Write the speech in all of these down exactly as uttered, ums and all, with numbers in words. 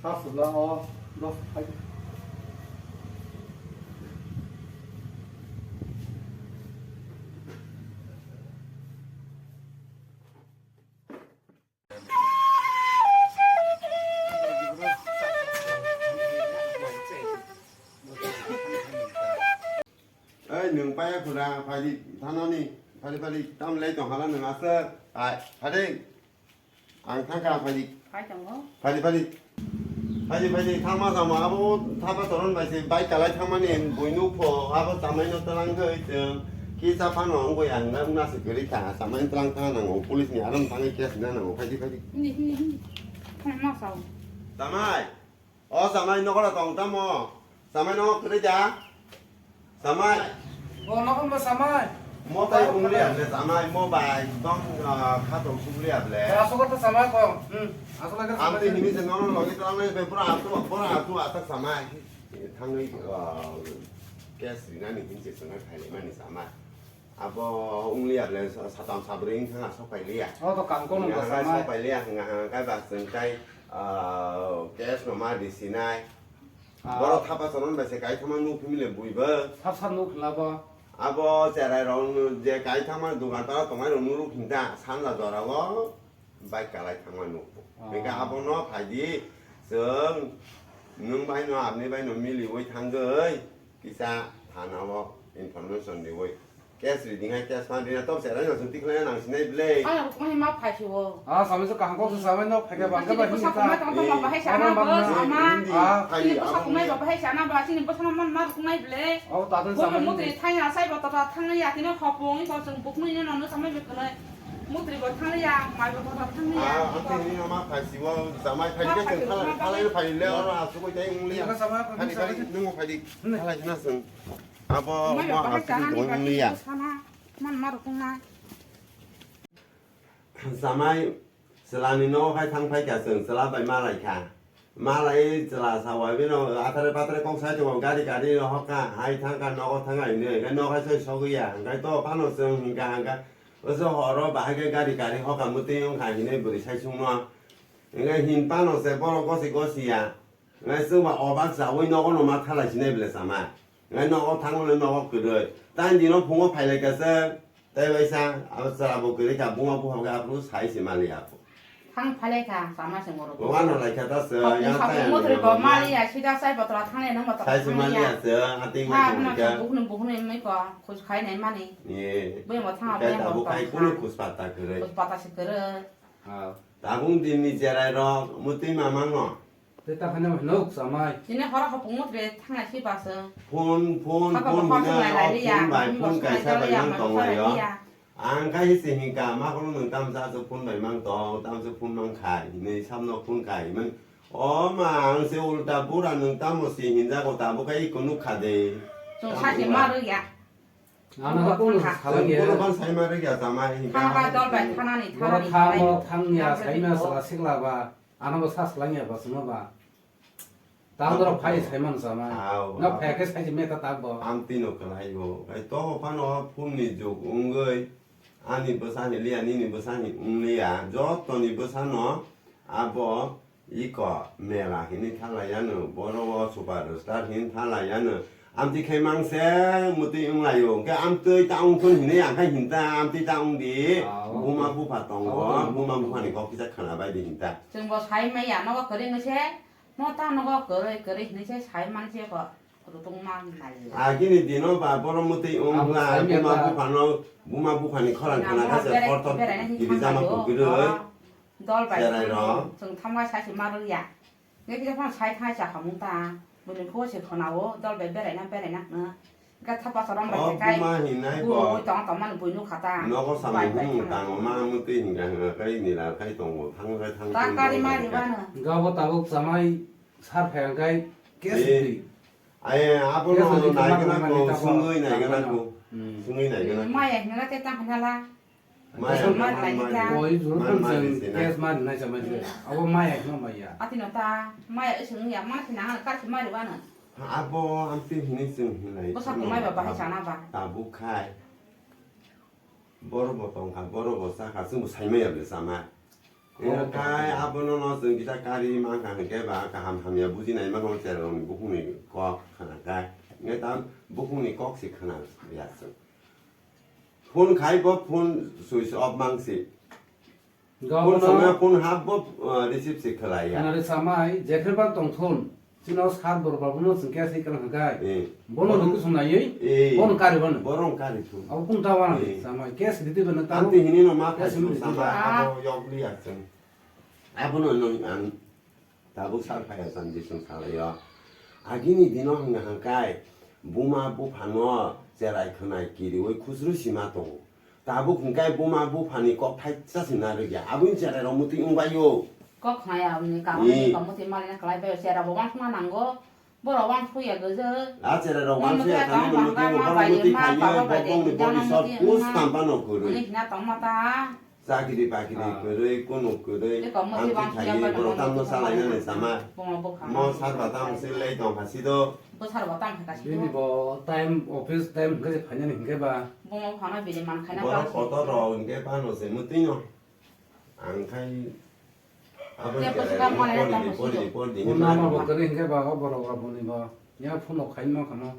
Sa sibla o dos phai. Ei, nwng paya khura, phaidi thanani, phaidi, phaidi, tam lei tong hala nwng aswk, ai, phaidi. Ang thangkha, phaidi. Phai tongo. Phaidi, phaidi. Phaidi, phaidi, thangma, thangma, abo thapa toron bai se bike kalai thangmani buino pho, abo chamai no tlang thai chwng, kisa phano wngwi ang na, na se kwrwi kha, chamai tlang thang nango, police ni aram thangwi case na nango, phaidi, phaidi. Ni, ni, ni. Phone ma sao. Chamai. O samai nokora tong tamo? Samai no kwrwi da? Samai. O nokon ba samai. Mo tai ungli able samai, mo bai tong, ah, khato sugli able. Asok ta samai ko. Hmm. Asok lagi. Ang samai. Te hini se nono logi tang nai be pura atu, pura atu atak samai. Thangwi, ah, case rinani hinse sangai khaile mani samai. Abo wngya ble sa-, satam sabrwi wngkha na sok pailiya. O to kangkon wngkha sanai. Sok pailiya wngkha, hwnka khe ba chwng tai, ah, case no ma risinai. Ah. Borok thapa choroni bai se kaithoma nuk phimile buibo. Sab sab nuk khwlabo. Abo cherai rok je kaithoma dukan tara tongnai rok nuruk hinta sanja jora o. Bike kalai thangma nukgo. Ah. Hingke abono phaidi, chwng nwng baino, abni baino miliwi thangwi kisa thanao information riwi. Case riding hai case phan rina tok cherai no chwng tikhlai nang sinai ble. Ano rukmani ma phaisio. Ah, samai se kaham kok samai no phaikhe bangkhe ba hini ta. Bwsa kumai tong tong ba bahai sana ba sama. Ah, chini bwsa kumai ba bahai sana ba chini bwsa no man ma ruknai ble. Oh, ta tong samai. Mutri thangya sai ba ta thangya tini hopung ko chwng buknui no no samai be khwlai. Mutri bo thangya, mai bo thangya. Ah, ang tini ma phaisio, samai phaikhe chwng khalai khalai phaile oro asugwi tai wngli. Phadi phadi nungo phadi khalai na chwng. Abo ma asugwi wngli ya. Sana man ma rukna. Samai chwlani nogo khai thang phaikha chwng, chwla bai ma laikha. Ma lai chwla sawai bino athare pathare kok sai tongo, gari gari hokha, hai thangkha, nogo thangkha hinwi, hwnkhe nogo khai soi sogwi ya, hwnkhe to phano chwng hwnkha hwnkha, oso horo bahai khe gari gari hokha mwtwi wngkha hinwi bwrwi sai chwngno. Hwnkhe hin phano se borok gosi gosi ya, hwnkhe chwngba obak chaui nogo no ma thalai sinai bwle chama. Ngai nogo thangmani nogo kwrwi. Tang dino phungo phailaikha se. Tei waisa abo chwla bo kwrwi kha, buma bupha khe aphuru sai se mali abo. Thang phailaikha, sama se ngoro. Bo wano laikha ta se, ya ta ya. Motri bo mali ya, sida sai botra thangle nang botra. Sai se mali ya se, atwi ha, wai tong kha. Bukhnu bukhnu emai ko, khus khai nai mani. Ye. Bo mo thang kai abo ta bo kai kono khus pata kwrwi. Khus pata se kwrwi. Ha. Tabung din ni cherai rok, mutwi mamang no. Tei ta khaina bai nuk chamai. Chini horo hopung mut re thangna si basa. Phone, phone, phone hina, phone bai phone kaisa bai nang tong lai o. Ang kai se hingka ma kono nang tamsa se phone bai mang tong, tamsa phone mang khai, hinui samno phone khai man. O ma ang se ulta bura nang tamo si hinjago tabo kai iko nuk kha de. Chwng sasi ma rw ya. Ano ha kono salang ya. Kono ban sai ma rw ya chamai hingka. Thana ba dol bai thanani, thanani. Thamo thang ya sai ma sala sikla ba. Ano bo sa swlangya ba, chwngno ba. Tamo norok phai sai mano chamai. Aw, no phai khe sai meta tak bo. Amtwi no kwlai bo. Ai to phano phone ni jug wngwi ani bwsani liya nini bwsani wngliya. Jotoni bwsano abo iko mela hinwi thanglai yano. Boro o superstar hinwi thanglai yano. Amtwi khai mang se mutwi wng laio. Hwnkhe amtwi ta wng thun hinwi ang khai hinta amtwi ta wng di. Ah, buma bupha tongo, buma bupha ni kok kisa khwna bai di hinta. Chwng bo sai maya nogo kwrwi wngwi se, mo ta nogo kwrwi kwrwi hinwi se sai man se ko rutung ma nai. Agini dino ba boro mutwi wng la buma bupha no, buma bupha ni khorang khwna kha se khortor tibijama kwrwi. Dol bai cherai rok. Chwng thamga sai se ma rwya. Nge kisa phano sai thai cha khamung ta. Bini kho se khonao, dol bai berai na, berai na hwno. Ga thapa sorom bai kai. O buma hinai bo. Bui tong tong mani bui nukha ta. Nogo samung humung tang ma mutwi hinga hinga kai nila kai tongo, thang kai thang. Ta kari mari bano. Ga bo tabuk chamai sar phai ang kai. Kes di. Ai abo no nai gana ko, sungui nai gana ko. Sungui nai gana. Maya hinga te tang hinala. Maya, maya, maya. Boi juru man, man, chwng man, case man nai chamai je. Abo maya hino maya. Atino ta maya ising ya ma sina kar si mari bana. Abo amtwi hini chwng hinlai. Bwsa kumai ba bahai sana ba. Tabuk khai. Boro bo tongkha, boro bo sakha, chwng bo sai maya bwle sama. Hwnkhe abono no chwng kisa kari mankha hwnkhe ba kaham hamya bujinai mano cherrokni bukhukni kok khwnakhai. Hwnkhe ta bukhukni kok se khwna ya chwng. Phone khai bo phone switch off mangsi. Phone samaya phone hap bo, uh, receive se khwlaiya. Khwnari samai jephre ba tongthun. Chino sar bor babuno chwng case ri kwrwng hwnkhe. Eh. Bono rwgwi song naiwi, eh, bono kari bono. Borong kari thung. Abo kung ta wana, eh, sama case ridi bono ta. Amtwi hini no ma case phai ridi sama ba. Abo yokli ya chwng. Abono no ang tabuk sar phai ya chwng jisung salaio. Agini dino hwnga hwnkhe buma buphano cherai khwnai kiriwi khusru sima tongo. Tabuk hwnkhe buma buphani kok thaisa se narwkya. Aboni cherai rok mwtwi wngbaio. Kok khnaya aboni kahamni, eh, kahamni mali na kwlai baio. Cherai bo uansukna nango. Borok uansukya gwjak. A cherai rok uansukya thani mwtwi wngbaio. Borok mwtwi khaiwi bokongni body sor pus tampano kwrwi. Hwnwi khna tongma ta. Chakri bakri kwrwi, kunu kwrwi. Amtwi khaiwi borok tamno salainani sama. Mo sar ba tamo se lei tongkha sido. Bo sar ba tamo kha sido. Bini bo time, office time hwnkhe se phainani hwnkhe ba. Bomo phano bini man khaina borok kotor rok hwnkhe phano se mwtwino. Ang khai abo pori pori pori. Nama bo kwrwi hwnkhe ba o borok rok boni bo. Ya phone khai ma khano.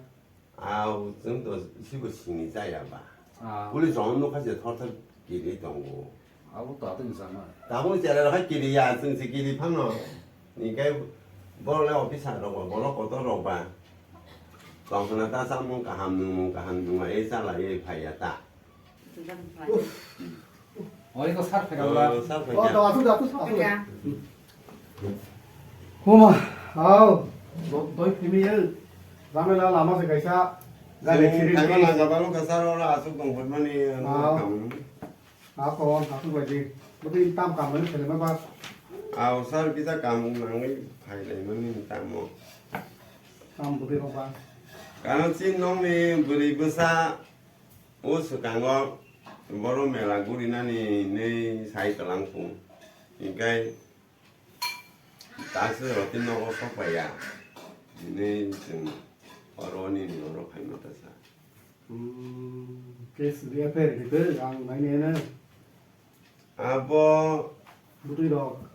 Aw, chwng to sibo sini chaya ba. Ah. Police rok nokha se thor thor kiri tongo. Abo to atwng sama. Tabuk cherai rok hai kiri ya, chwng se kiri phano. Ni kai borok le officer rok ba, borok kotor rok ba. Tongkhna ta samung kaham, nungmung kaham, nungma e chala e phai ya ta. Oi ko sar phai ka ba. Oh, sar phai ka. Oh, to asu, asu, asu. Huma, hao. Doi phimi ye. Ramela lama se kaisa. Gari accident. Thangna jabalo ka sar ora asuk tong phai mani. Hao. Ako, asuk bai di. Budi tam kam mani sele ma ba. Ao sar kisa kam nangwi phai lai mani tamo. Tam budi ro ba. Kano chin nong ni buri bwsa. O swkango boro mela gurinani hinwi sai twlang phung. Hinkhe takswk roti nogo sokpaiya hinwi chwng oro nini oro phaima ta sa. Hmm, case refer di khe ang nainai na. Abo bwtwi rok.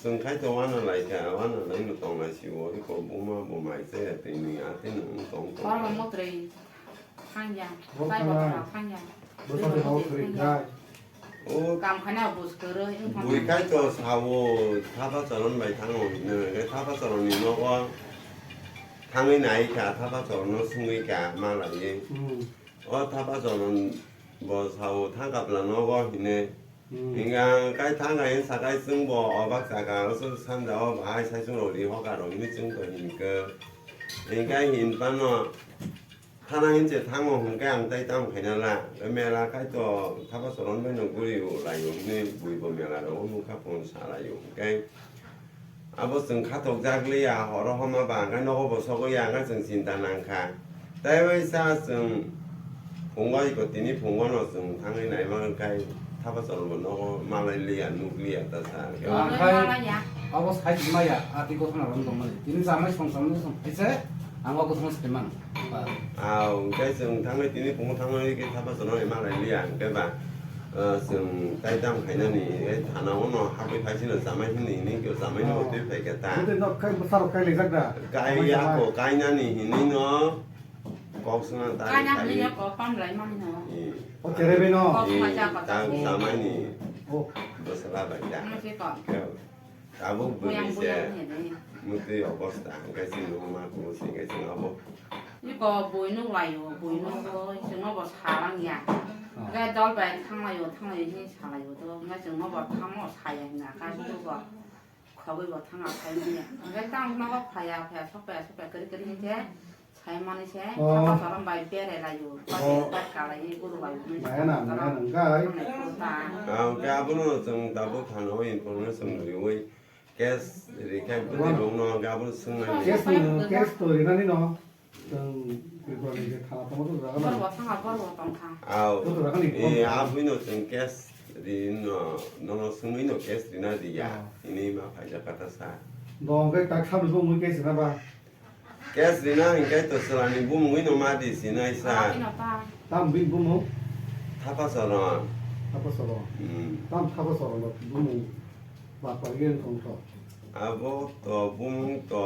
Chwng khai to wana lai kha, wana lai no tong lai si o, iko buma bo mai chaya twi nwi a twi nung tong tong. Oro mo twrwi thang ya, bo bai thang bo ya. Thang ya. Bo sa de ho twrwi khai. O kam khana bus kwrwi, wng thang bui ya. Khai to sa o, thapa chalon bai thang o, ne, ne, thapa chalon ni nogo thangwi nai kha, thapa chalon no swngwi kha, ma lai ye. Hmm. O thapa chalon bo sa o, thang kapla nogo hine. Hmm. Hinkhe ang kai thang hai sakai chwng bo obak saka, o sanja o bahai sai chwng rok ri hoka rok hinwi chwng to hinkhe. Hinkhe hin phano thana hinse thango hinkhe ang tai tamo khaina la. Mela khai to thapa chalon bai no guri o lai o hinwi bui bo mela rok o nukha phone sa lai o hinkhe. Abo chwng khatok jak liya, horo homa ba hwnkhai nogo bo sogwi ya hwnkhai chwng chinta nang kha. Tei waisa chwng phungo iko tini phungo no chwng thangwi naima hwnkhai thapa chalon bo nogo malai liya, nuk liya ta sa. Ang khai malai ya. Abo sai tongma ya, ati kothoma rok tongmani. Tini chamai song chamai song khaise ang o kothoma sai mano. Ah, hwnkhe chwng thangwi tini phungo thangwi khe thapa chalon malai liya hwnkhe ba. Ah, chwng tai tam khainani, eh, thana o no habwi phai sino chamai hwnwi hwnwi khe chamai no twi phai khe ta. Bwtwi nok khai bwsarok khai lijak da? Kai chamai ako chamai. Kainani hwnwi no kok suna ta. Kaina khai. Hwnwi no kok pam lai mani no. Eh. O cherebe no. Kok suna eh, jak ta kok chamai ni. Oh. Bwsala bai da. Ano se kok. Khe. Tabuk bwrwi se buyang buyang hede. Mwtwi obosta hwnkhe chwng nukma kubu se hwnkhe chwng abo. Iko bui nuk laio, bui nuk bo chwngno bo salang ya. Oh. Hwnkhe dol bai thang laio, thang laio hinwi sa laio to, hwnkhe chwngno bo thango saya hwnka kha, bo khogwi bo thanga phai manya. Hwnkhe tang nogo phaya, phaya, sok phaya, sok phaya, kwrwi kwrwi hinkhe. Saimani se, oh, thapa chalon bai berai laio, oh, bai kalai guru bai hwnwi maya na, maya na, gai. Ang khe abono chwng tabuk thana o information riwi case rikha bwtwi bongno ang khe abono swngmani. Case no, case to rinani no, chwng Tripura ni je thana tongma to jaga borok bo thanga, borok bo tongkha. Au. Joto jaga ni eh, phone. Abwi no chwng case ri no, nono swngwi no case rina riya. Oh. Ini ma phaijak kata sa. Dong khe tak sabni bo mui case rina ba. Case rina hinkhe to chwlani bumungwi no ma di sinai sa. Tam bini bumung? Thapa Charan. Thapa soro. Hmm. Tam thapa soro no bumung ba pagi tong to. Abo to bumung to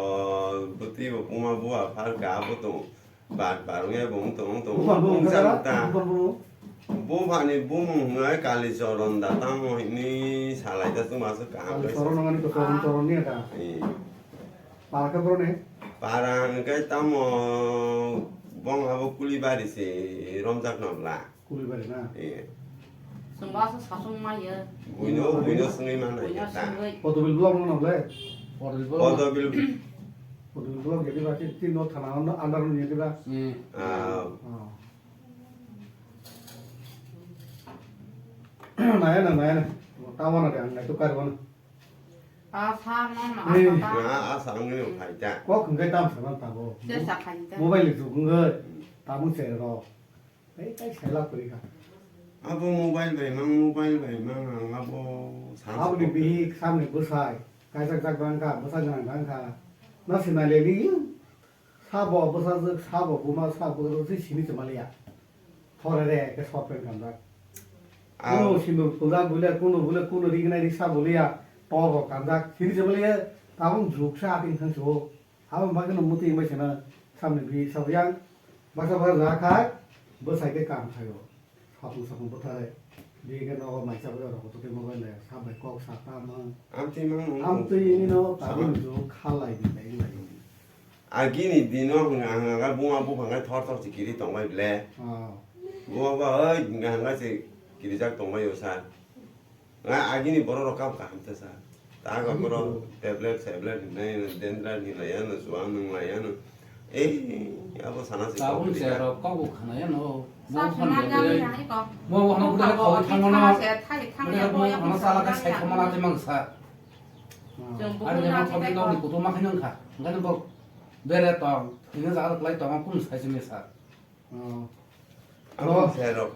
bwtwi bo buma bua pharka abo to bat barung ya bumung tong tong. Buma bumung bumung kara, jang ta. Buma bumung. Buphani bumung hwnwi Kali Choron da tamo hini salai da tuma se kaham. Kali Choron nangani ko Choron Choron ni da. Eh. Para khe boroni? Para hwnkhe tamo bong abo Kulibari se romjak nokla. Kulibari na? Eh. Chwng ba sa sasung ma ya. Buino, buino swngwi mana ya ta. Buino swngwi. Podobil block no nokle? Podobil block. Podobil. Podobil block ya diba, tin, tin no thana no under no ya diba? Eh. Ah. Ah. Naya na, naya na. Tawana de, ang nai to kar wana. A sa no no. Hey. A sa ta. Na, a sa ang ni phai ta. Kok hwnkhe tam sa man tabo. Se sa khai ta. Mobile ni jug hwnkhe tabuk se ro. Ei, tai sai la kuri kha. Abo mobile bai mang, mobile bai mang ang abo sa. Abo ni bihik, sa ni bwsai. Kaisa jak bang kha, bwsa gwnang bang kha. Na se na le li. Sabo bwsajwk, sabo buma, sabo bwsajwk se sini se maliya. Thore re ke short pant kanjak. Kuno sindur pujak bole, kuno bole, kuno rignai riksa bole ya, tor rok kanjak. Sini se bole ya, tabuk juk sa ating thang se o. Abo bagwi no muti bai se na samni bi sabo yang. Basa basa ja khai, bwsai ke kam thaio. Sapung sapung bwthai, bini nogo maisa bwsa rok kotor khe mobile nai, sa bai kok sa ta mang. Amtwi mang nung. Amtwi ini no tabuk jo khalai ni lai lai. Agini dino hwnga hwnga buma buphang thor thor se kiri tongbai ble. Ah. Buma ba oi hwnga hwnga se kirijak tongbai o sa. Nga agini borok rok kabo kaham ta sa. Ta ga borok tablet, tablet hinai, dendra hinai ano, suang nung lai ano. Eh, abo sana se tabuk kok se dia. Rok kok bo khana ya no. Mo phone de. Mo phone de kok thang no. Mo phone sala ka sai thang na te mang sa. Ari ne ma thok ni nong ni kutu ma khainang kha. Ngai bo bere tong. Ini jaga lai tong kun sai se me sa. Oh. Abo saya rok.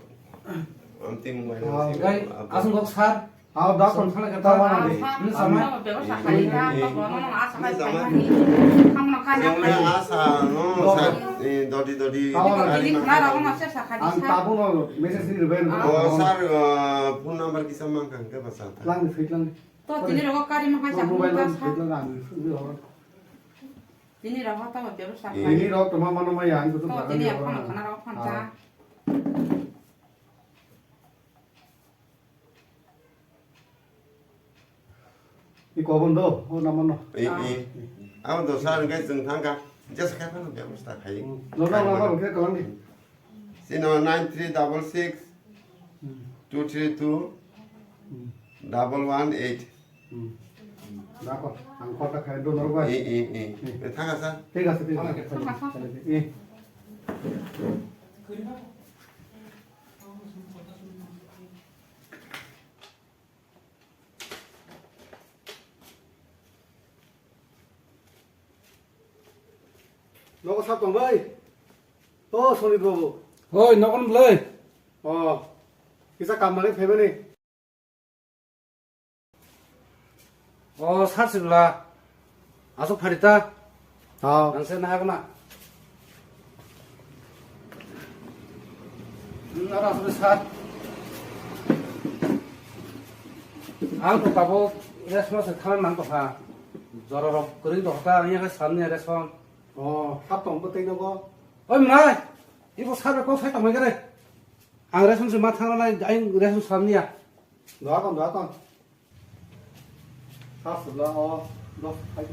Am ting mai. Oh, nasi gai, abo. Asung kok sar. Aw, da kon thana ke ta wana di. Ini sama. Ini sama. Yang na asa no sa, eh, dodi dodi. Ang tabu no message ni ruben. Oh, sar, eh, phone number kisa mang kang ke basa. Lang ni fit lang. To tini rogo kari ma hai sa. Mobile lang fit lang ang. Tini rogo ta bebas sa. Tini rok toma mano ma yang tu. To tini phone khana rogo phone ta. I kobon do, o naman no. I, i. Amo do sar hwnkhe chwng thangkha. Jesa khe phano bebostha khai. Hmm. No, no, no, no, no, no, no. Sino nine three double six two three two double one eight. Hmm. Dako, ang kota khai do norok bai. I, i, i. Thangkha sir. Thik ase, thik ase. Thangkha sir. I. Nogo sab tong bai. O Sonit babu. Hoi, nogon bwlai. O, kisa kam manwi phaimani. O, sir sibla. Aswk phari ta? Hao. Ang se nahagna. Nara aswk sir. Ang to tabuk response khalang nang tongkha. Jora rok kwrwi tongkha ta, ang yakhe sal ni response. O, hap tong bwtwi nogo. Oi mwnai. Ibo sir kok sai tongmai kare. Ang response ma thang nai, ang response sal niya. Doa kon, doa kon. Saswla o dos phai.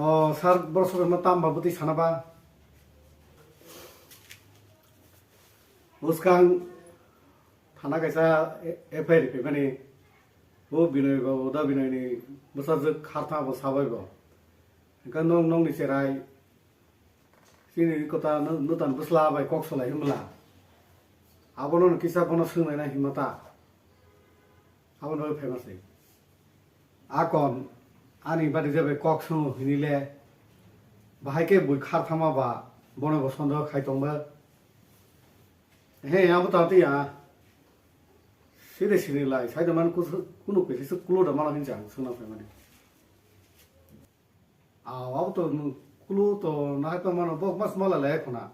O sir, borok sobai ma tamba bwtwi sana ba. Bwskang thana kaisa F I R riphaimani. O Binoy ba, Uda Binoy ni bwsajwk khartha bo sabai bo. Hwnkhe nwng, nwng ni cherai chini kota nw-, nwtan bwsla bai kok salai hwnla. Abono no kisa bono swnglaina hinma ta. Abono famous ni. Akon ani badi je bai kok swngo hinile bahai khe bui kharthama ba bono bo sondeho khai tongba. He, abo ta twi ya. Tei de sini lai, sai da man kus-, kunu kesi se kulo da mana hinja, suna pe mani. A, wa to nu kulo to na pa mana bok mas mala le khuna.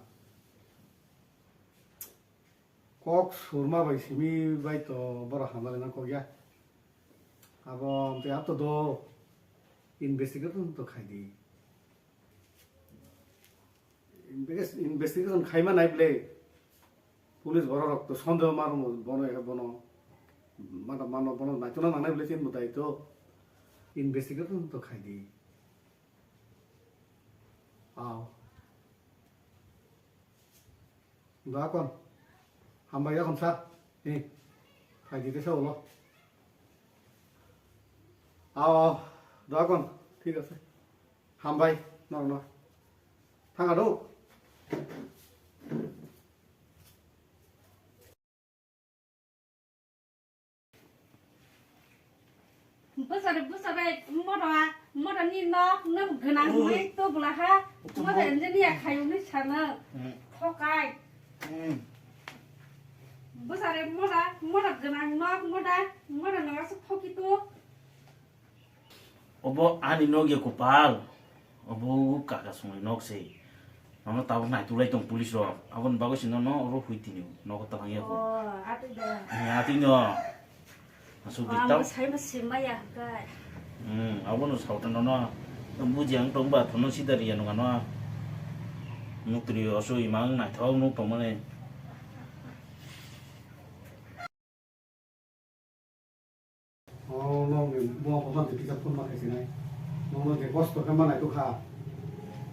Kok surma bai simi bai to bora hamale na kok ya. Abo te ato do investigation to khai di. Invest-, investigation khaima nai ble. Police borok rok to sondeho maro bono ya bono. Mano, mano bono naitona nangnai ble chin budai to. Investigation to khai di. Aw. Doakon. Hambai yakon sa. Ni. Khai di te sa ulo. Aw, aw. Doakon. Thik ase. Hambai, norokno. Thang ado. Bwsare, bwsare, mora, mora ni nok, nok gwnang hwnwi to bwla ha. Mora engineer khai hwnwi sana. Thokai. Bwsare mora, mora gwnang nok, mora, mora nok aswk thoki to. Obo ani nok ya kopal. Obo kaka songni nok se. Nono tabuk nai tulai tong police rok. Aboni bagwi se nono oro hui tini nogo talang ya ko. Oh, atwi da. Eh, atwi no. Asuk di tau. Sai ma sim ma ya kai. Hmm, abono sauta nono. Buji ang tong ba thono sida riya nung ano. Mukri oso imang nai thok nuk tong mane. Oh, nokni buma buma de kisa phone ma kaisinai. Nokno je kosto khe manai tukha.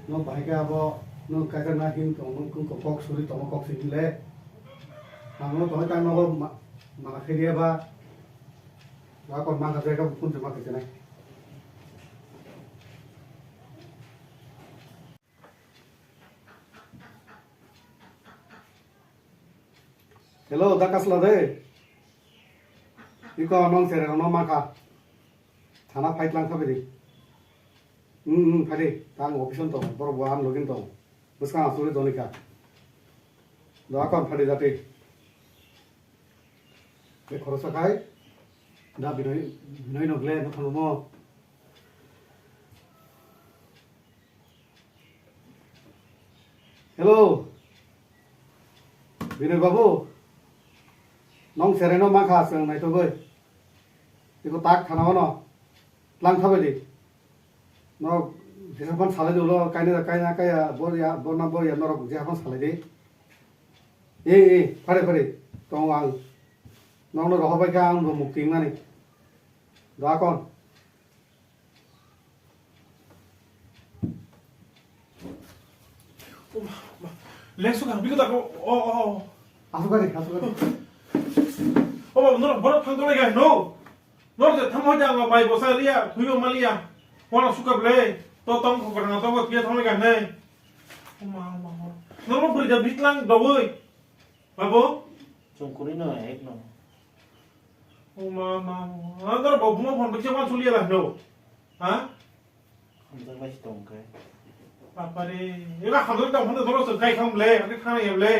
Nok bahai khe abo nok kaisa na hin tong, nok kung kok suri tong, kok sini le. Ang no tong ta nogo ma, mana khe dia ba. Ba kon ma kha je ka phone ma kaisinai. Hello, da kasla de. Iko nong sere no maka. Thana fight lang khabe di. Hmm, hmm, phadi. Tang office on to, bor bo am login to. Buskang asuri donika. Da kon phadi jati. Be khorosa khai. Da binoi, binoi nogle no thangmo. Hello. Binoy babu. Nong sereno makha aswng naitogoi. Iko tak khana ono. Tlang thabai di. No jesapan salai dolo kaina kaina kaya borya borna borya norok jesapan salai di. E e phare phare tong ang. Nong no rohobai kha ang bo mukti mani. Dakon. Leksu kha biko tako o o o. Asukari asukari. O baba norok borok thang tolai gai no. Norok je thamo jang bai bosa riya thuyo maliya. Wana suka ble to tong ko kana to ko kia thang gai nei. O ma o ma. Norok buri da bitlang dawoi. Babu? Chungkuri no ek no. O ma ma ma. Ang dor bo bumo phone bikse wan suliya la no. Ha? Hamjak lai si tong khe. Bapare. Eba hamjak tong phone doro se kai kham le, ake khana ya le.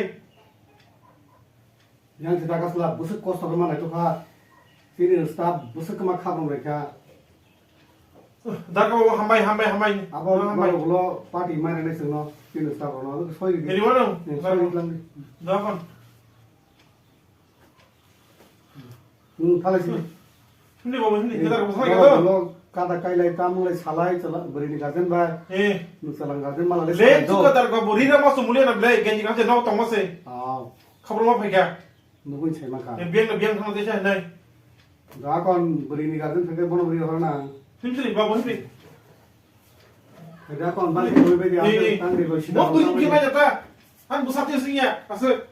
Yang sita kasla busuk kosto kama nai tukha. Sini staff busuk kama khabang rekha. Darkar babu, hambai, hambai, hambai. Abo hambai. Borok ulo party mari nai chwngno, tini sabo no, soi di. Eri wano? Ni soi di lang di. Dakon. Hmm, thalai sini. Hindi babu, hindi. Kita ko sai borok ka. Ulo kada kailai, tamulai, salai, chala, bwrwi ni guardian bai. Eh. Nu chalang guardian mala le. Le, salai do. Chuka darkar babu, rira masu mulia na ble, genji kan se no tongma se. Ah. Khabor ma phaikha. Nugui sai maka. Eh, biang na biang thang desa nai. Da kon bwrwi ni guardian thangke bono bwrwi hor na. Himsri, babu, himsri. Da kon bali koi bai dia. Ni, ni. Tang di bai sida. Mo bwrwi ni bai jata. Ang busa te sing ya, ase.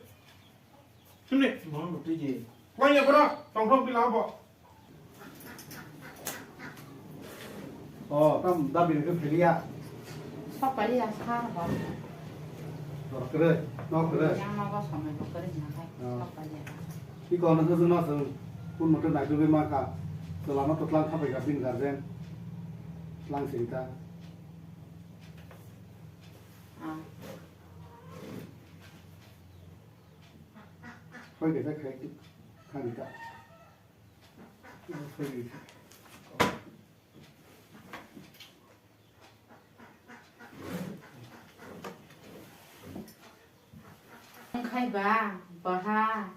Himni. Mo no tui je. Wai ya bro, tong tong pila bo. O, tam dabi ni pheliya. Sokpaliya sa ba. Dor kre, no kre. Yang no ba samai bo kre na hai. O. Sokpaliya. Iko no hujung no sung. Kun motor nai dubi ma ka. Tola no to tlang khapai ka bin garden. Tlang sing ta. Ah. Hoi ke khai khai ta. Wngkhai ba, baha,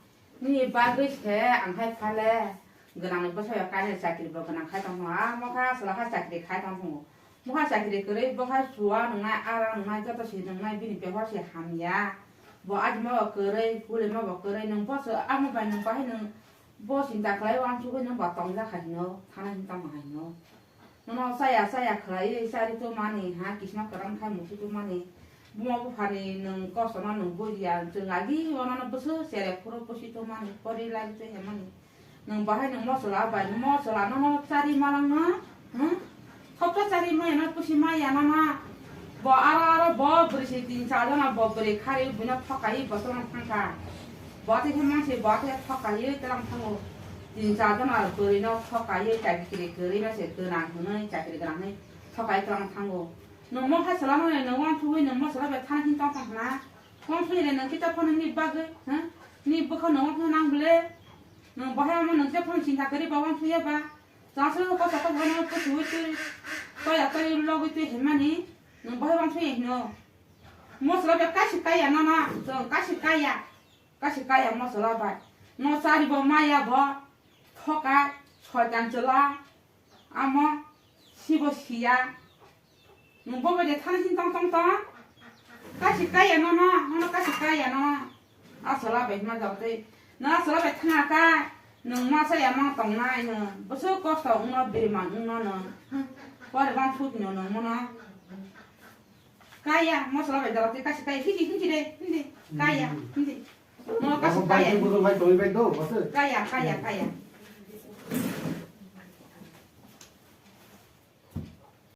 nini bagwi se ang hai phale gwnangni bwsai o kainwi chakri bo gwnang khai tong thung, a mokha chwla kha chakri khai tong thung. Mokha chakri kwrwi bokha chua nwngnai, ara nwngnai, joto se nwngnai, bini behor se hamya. Bo ajima bo kwrwi, kulima bo kwrwi, nwng bo se amo bai nwng bahai nwng bo sinta khlai wansugwi nwng bo tongjak hai hino, thana hin tongma hai hino. Nono chaya chaya khlaiwi chari tongmani, ha, kisima kwrang khai musi tongmani. Buma buphani nwng kosono nwng bujiya, chwng agi o nono bwswk chere phuru pusi tongmani, pori lagi twi hemani. Nwng bahai nwng mosola bai, mosola nono chari malangma, hmm? Thopta chari maya no pusi maya nono. Bo aro aro bo bwrwi se tin char jona bo bwrwi khari buino thokai bo tong thangkha. Bo athe khe manse bo athe thokai tlang thango. Tin char jona bwrwi no thokai chakri kwrwi no se gwnang hwnwi chakri gwnang hwnwi thokai tlang thango. Nwng mo hai chwla no nwng uansugwi nwng mosola bai thana hin tong thang hwna? Uansugwi le nwng kisa phano ni bagwi, ha? Ni bwkha no uansugwi nang bwle? Nwng bahai omo nwng kisa phano sinta kwrwi ba uansugya ba? Chwla se kosa kosa no kusu twi toya twi logwi twi himani nwng bahai uansugya hino. Mosola bai kaisa kaya nono, chwng kaisa kaya, kaisa kaya mosola bai. No chari bo maya bo, thokai, soitan chwla, amo sibo siya. Nwng bo bai de thana hin tong tong tong. Kaisa kaya nono, nono kaisa kaya nono. A chwla bai hima jok tei. Nwng a chwla bai thana ka. Nwng ma saya ma tongnai nwng. Bwswk kosto wngno biriman wngno nwng. Pore bang sut nyo nwng mono. Kaya, mo chwla bai jok tei kaisa kaya. Hindi, hindi de, hindi. Kaya, hindi. Nono kaisa kaya. Kaya, kaya, kaya.